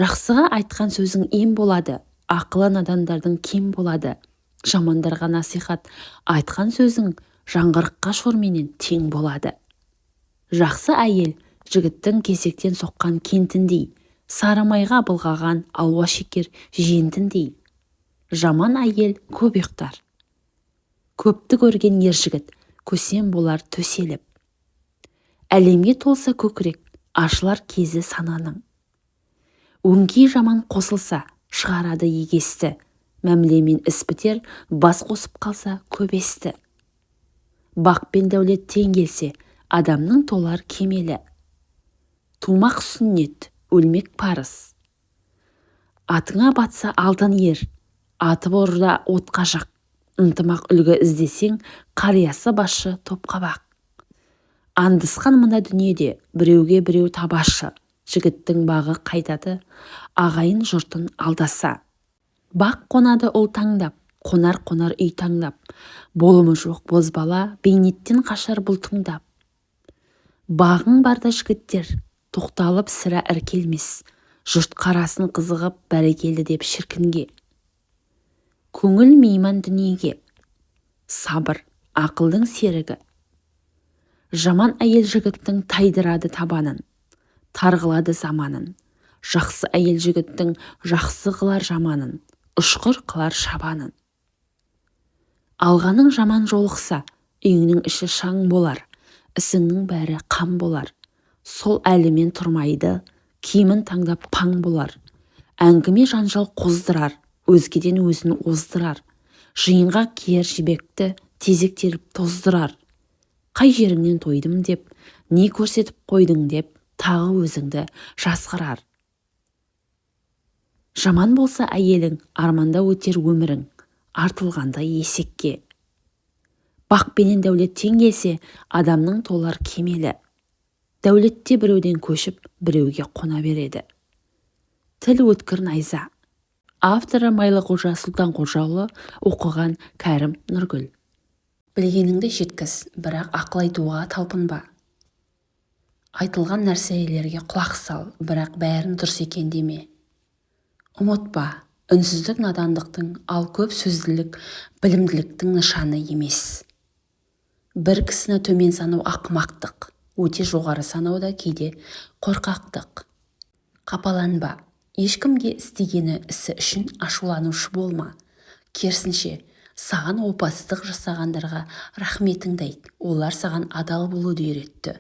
Жақсыға айтқан сөзің ем болады, ақылы надандардың кем болады. Жамандарға насихат айтқан сөзің жаңғырыққа шорменен тең болады. Жақсы әйел жігіттің кесектен соққан кентіндей, сары майға былғаған алуа шекер жентіндей. Жаман әйел көп ұйықтар. Көпті көрген ер жігіт көсем болар төселіп. Әлемге толса көкірек, ашылар кезі сананың. Өңкей жаман қосылса, шығарады егесті. Мәмілемен іс бітер, бас қосып қалса көп есті. Бақ пен дәулет тең келсе, адамның толар кемелі. Тумақ сүннет, өлмек парыз. Атыңа батса алтын ер, атып ұр да отқа жақ. Ынтымақ үлгі іздесең, қариясы басшы топқа бақ. Андысқан мына дүниеде біреуге біреу табашы, жігіттің бағы қайтады, ағайын жұртын алдаса. Бақ қонады ұл таңдап, қонар-қонар үй таңдап. Болымы жоқ бозбала бейнеттен қашар бұлтыңдап. Бағың барда жігіттер тоқталып сірә іркелмес, жұрт қарасын қызығып бәрекелді деп шіркінге. Көңіл мейман дүниеге. Сабыр ақылдың серігі. Жаман әйел жігіттің тайдырады табанын, тар қылады заманын. Жақсы әйел жігіттің жақсы қылар жаманын, ұшқыр қылар шабанын. Алғаның жаман жолықса, үйіңнің іші шаң болар, ісіңнің бәрі қам болар. Сол әлімен тұрмайды, киімін таңдап паң болар. Әңгіме жанжал қоздырар, өзгеден өзін оздырар. Жиынға киер жібекті тезек теріп тоздырар. Қай жеріңнен тойдым деп, не көрсетіп қойдың деп, тағы өзіңді жасқырар. Жаман болса әйелің, арманда өтер өмірің, артылғандай есекке. Бақ пенен дәулет тең келсе, адамның толар кемелі. Дәулетте біреуден көшіп, біреуге қона береді. Тіл өткір найза. Авторы Майлықожа Сұлтанқожаұлы, оқыған Кәрім Нұргүл. Білгеніңді жеткіз, бірақ ақыл айтуға талпынба. Айтылған нәрселерге құлақ сал, бірақ бәрін дұрыс екен деме. Ұмытпа, үнсіздік надандықтың, ал көп сөзділік білімділіктің нышаны емес. Бір кісіні төмен санау ақымақтық, өте жоғары санау да кейде қорқақтық. Қапаланба, ешкімге істегені ісі үшін ашуланушы болма. Керісінше, саған опасыздық жасағандарға рахметіңді айт, олар саған адал болуды үйретті.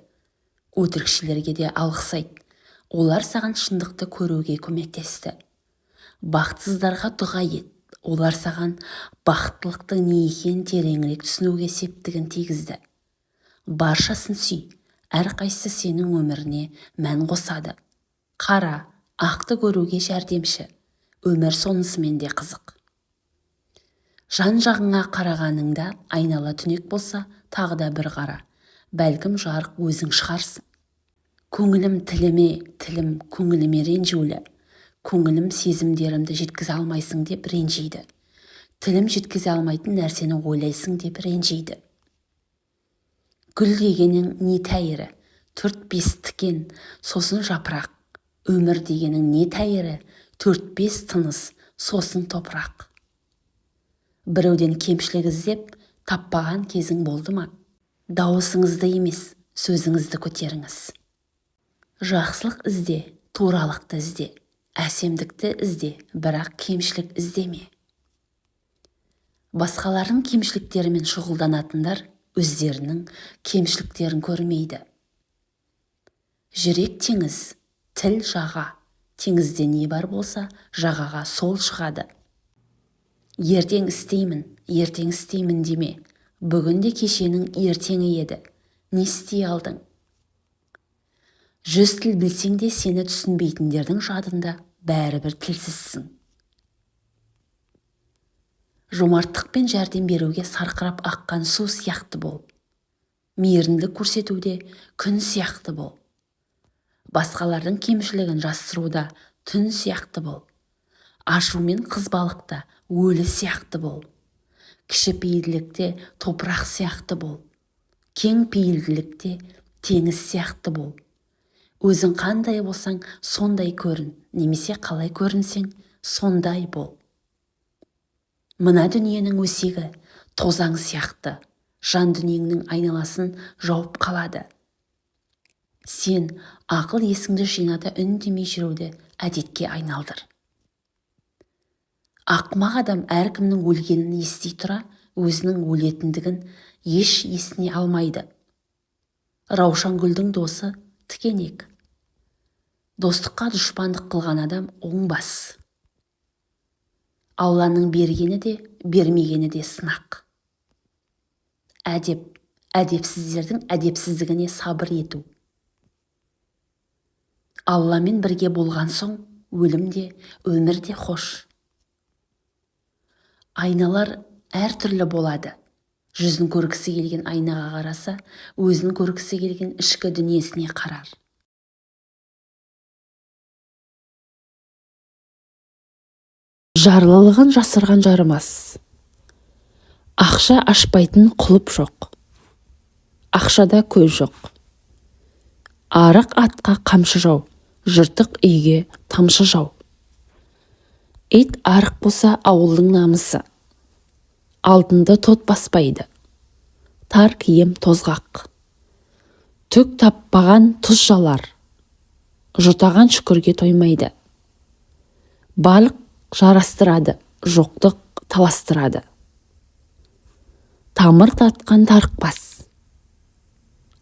Өтірікшілерге де алғыс айт, олар саған шындықты көруге көмектесті. Бақытсыздарға дұға ет, олар саған бақыттылықтың не екенін тереңірек түсінуге септігін тигізді. Баршасын сүй, әрқайсысы сенің өміріне мән қосады. Қара, ақты көруге жәрдемші, өмір сонысымен де қызық. Жан-жағыңа қарағаныңда айнала түнек болса, тағы да бір қара, бәлкім жарық өзің шығарсың. Көңілім тіліме, тілім көңіліме ренжулі. Көңілім сезімдерімді жеткізе алмайсың деп ренжиді. Тілім жеткізе алмайтын нәрсені ойлайсың деп ренжиді. Гүл дегенің не тәйірі, 4-5 тікен, сосын жапырақ. Өмір дегенің не тәйірі, 4-5 тыныс, сосын топырақ. Біреуден кемшілік іздеп, таппаған кезің болды ма? Дауысыңызды емес, сөзіңізді көтеріңіз. Жақсылық ізде, туралықты ізде, әсемдікті ізде, бірақ кемшілік іздеме. Басқалардың кемшіліктерімен шұғылданатындар өздерінің кемшіліктерін көрмейді. Жүрек теңіз, тіл жаға, теңізде не бар болса, жағаға сол шығады. Ертең істеймін, ертең істеймін деме, бүгін де кешенің ертеңі еді, не істей алдың? 100 тіл білсең де сені түсінбейтіндердің жадында бәрібір тілсізсің. Жомарттықпен жәрдем беруге сарқырап аққан су сияқты бол. Мейірімділік көрсетуде күн сияқты бол. Басқалардың кемшілігін жасыруда түн сияқты бол. Ашумен қызбалықта өлі сияқты бол. Кішіпейілділікте топырақ сияқты бол. Кең пейілділікте теңіз сияқты бол. Өзің қандай болсаң, сондай көрін, немесе қалай көрінсең, сондай бол. Мына дүниенің өсегі тозаң сияқты, жан дүниеңнің айналасын жауып қалады. Сен ақыл есіңді жинада үндемей жүруді әдетке айналдыр. Ақымақ адам әркімнің өлгенін ести тұра, өзінің өлетіндігін еш есіне алмайды. Раушан гүлдің досы тікенек. Достыққа дұшпандық қылған адам оңбас. Алланың бергені де, бермегені де сынақ. Әдеп, әдепсіздердің әдепсіздігіне сабыр ету. Алламен бірге болған соң, өлім де, өмір де хош. Айналар әртүрлі болады. Жүзін көргісі келген айнаға қараса, өзін көргісі келген ішкі дүниесіне қарар. Жарлылығын жасырған жарымас. Ақша ашпайтын құлып жоқ. Ақшада көз жоқ. Арық атқа қамшы жау, жыртық үйге тамшы жау. Ит арық болса ауылдың намысы. Алтынды тот баспайды. Тар киім тозғақ. Түк таппаған тұз жалар. Жұтаған шүкірге тоймайды. Барлық жарастырады, жоқтық таластырады. Тамыр тартқан тарықпас.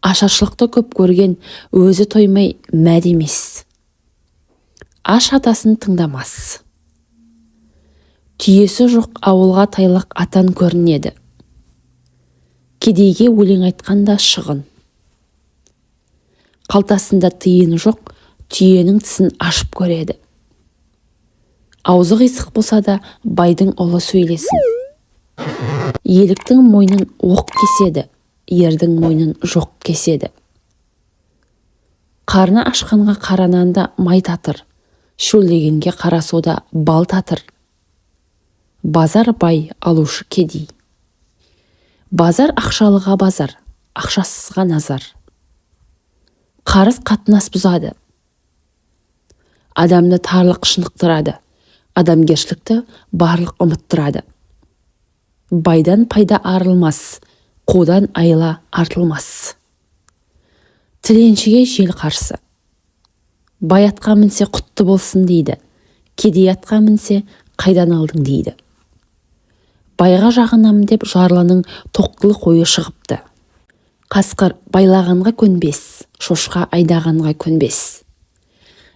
Ашаршылықты көп көрген өзі тоймай мәд емес. Аш атасын тыңдамас. Түйесі жоқ ауылға тайлақ атан көрінеді. Кедейге өлең айтқан да шығын. Қалтасында тиыны жоқ, түйенің тісін ашып көреді. Аузы қисық болса да байдың ұлы сөйлесін. Еліктің мойнын оқ кеседі, ердің мойнын жоқ кеседі. Қарны ашқанға қара нан да май татыр, шөлдегенге қара су да бал татыр. Базар бай, алушы кедей. Базар ақшалыға базар, ақшасызға назар. Қарыз қатынас бұзады. Адамды тарлық шынықтырады, адамгершілікті барлық ұмыттырады. Байдан пайда арылмас, қудан айла артылмас. Тіленшіге жел қарсы. Бай атқа мінсе құтты болсын дейді, кедей атқа мінсе қайдан алдың дейді. Байға жағынам деп жарлының тоқтылы қойы шығыпты. Қасқыр байлағанға көнбес, шошқа айдағанға көнбес.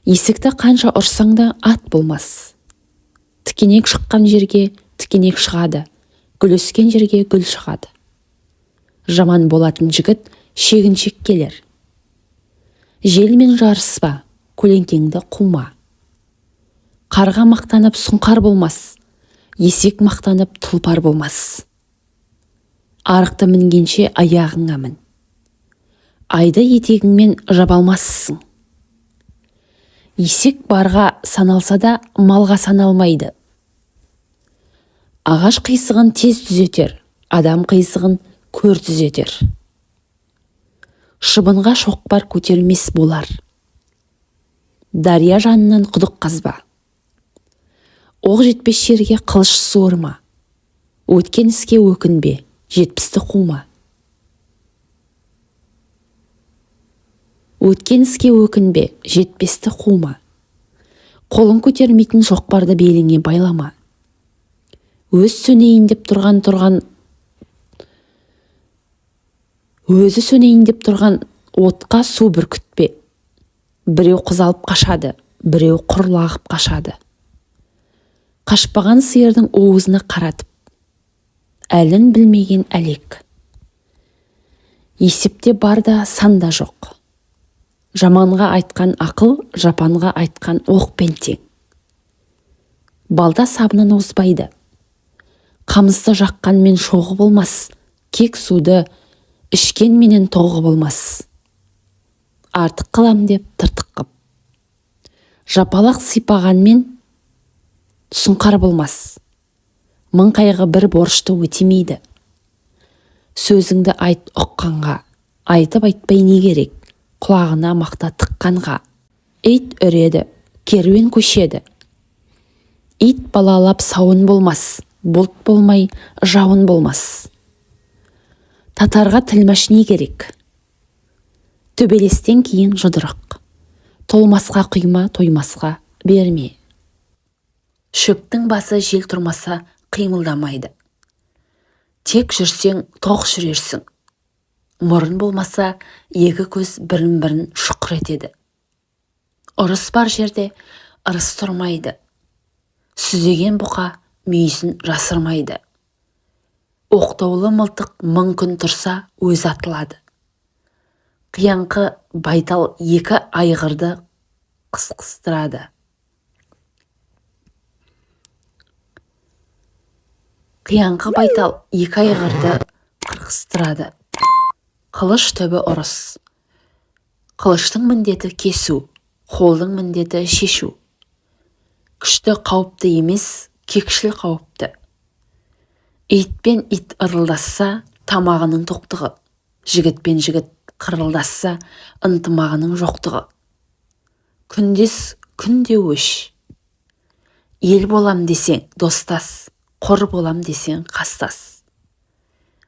Есікті қанша ұрсаң да ат болмас. Тікенек шыққан жерге тікенек шығады, гүл өскен жерге гүл шығады. Жаман болатын жігіт шегіншек келер. Желмен жарыспа, көлеңкеңді қума. Қарға мақтанып сұңқар болмас, есек мақтанып тұлпар болмас. Арықты мінгенше аяғыңа мін. Айды етегіңмен жаба алмассың. Есек барға саналса да малға саналмайды. Ағаш қисығын тез түзетер, адам қисығын көр түзетер. Шыбынға шоқпар көтермес болар. Дария жанынан құдық қазба. Оқ жетпес жерге қылыш суырма. Өткен іске өкінбе, жетпісті қума. Өткен іске өкінбе, жетпесті қума. Қолын көтермейтін шоқпарды беліңе байлама. Өз сөнейін деп тұрған өзі сөнейін деп тұрған отқа су бүркітпе. Біреу қыз алып қашады, біреу құр лағып қашады. Қашпаған сиырдың уызына қаратып. Әлін білмеген әлек. Есепте бар да санда жоқ. Жаманға айтқан ақыл, жапанға айтқан оқпен тең. Балда сабынан озбайды. Қамысты жаққанмен шоғы болмас, кек суды ішкенменен тоғы болмас. Артық қылам деп тыртық қып. Жапалақ сипағанмен сұңқар болмас. Мың қайғы бір борышты өтемейді. Сөзіңді айт ұққанға, айтып айтпай не керек, Құлағына мақта тыққанға. Ит үреді, керуен көшеді. Ит балалап сауын болмас, бұлт болмай жауын болмас. Татарға тілмаш не керек? Төбелестен кейін жұдырық. Толмасқа құйма, тоймасқа берме. Шөптің басы жел тұрмаса қимылдамайды. Тек жүрсең, тоқ жүрерсің. Мұрын болмаса, екі көз бірін-бірін шұқыр етеді. Ұрыс бар жерде ырыс тұрмайды. Сүзеген бұқа мүйізін жасырмайды. Оқтаулы мылтық мың күн тұрса өзі атылады. Қияңқы байтал екі айғырды қысқыстырады. Қияңқы байтал екі айғырды қырқыстырады. Қылыш түбі ұрыс. Қылыштың міндеті кесу, қолдың міндеті шешу. Күшті қауіпті емес, кекшіл қауіпті. Итпен ит ырылдасса, тамағының тоқтығы. Жігітпен жігіт қырылдасса, ынтымағының жоқтығы. Күндес күнде өш. Ел болам десең, достас, қор болам десең, қастас.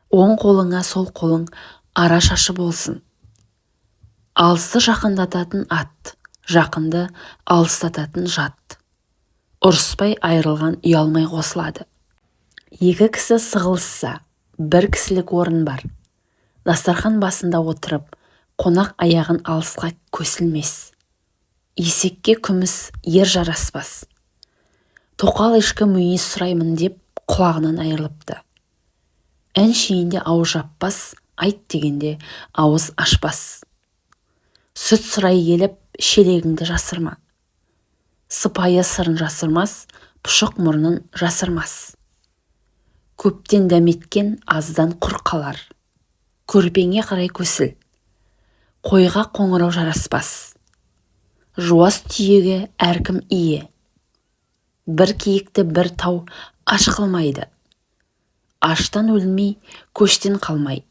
Оң қолыңа сол қолың ара шашы болсын. Алысты жақындататын ат, жақынды алыстататын жат. Ұрыспай айырылған ұялмай қосылады. Екі кісі сығылысса, бір кісілік орын бар. Дастархан басында отырып, қонақ аяғын алысқа көсілмес. Есекке күміс ер жараспас. Тоқал ешкі мүйіз сұраймын деп құлағынан айырылыпты. Әншейінде ауыз жаппас, айт дегенде ауыз ашпас. Сүт сұрай келіп, шелегіңді жасырма. Сыпайы сырын жасырмас, пұшық мұрнын жасырмас. Көптен дәметкен аздан құр қалар. Көрпеңе қарай көсіл. Қойға қоңырау жараспас. Жуас түйеге әркім ие. Бір киікті бір тау аш қылмайды. Аштан өлмей, көштен қалмай.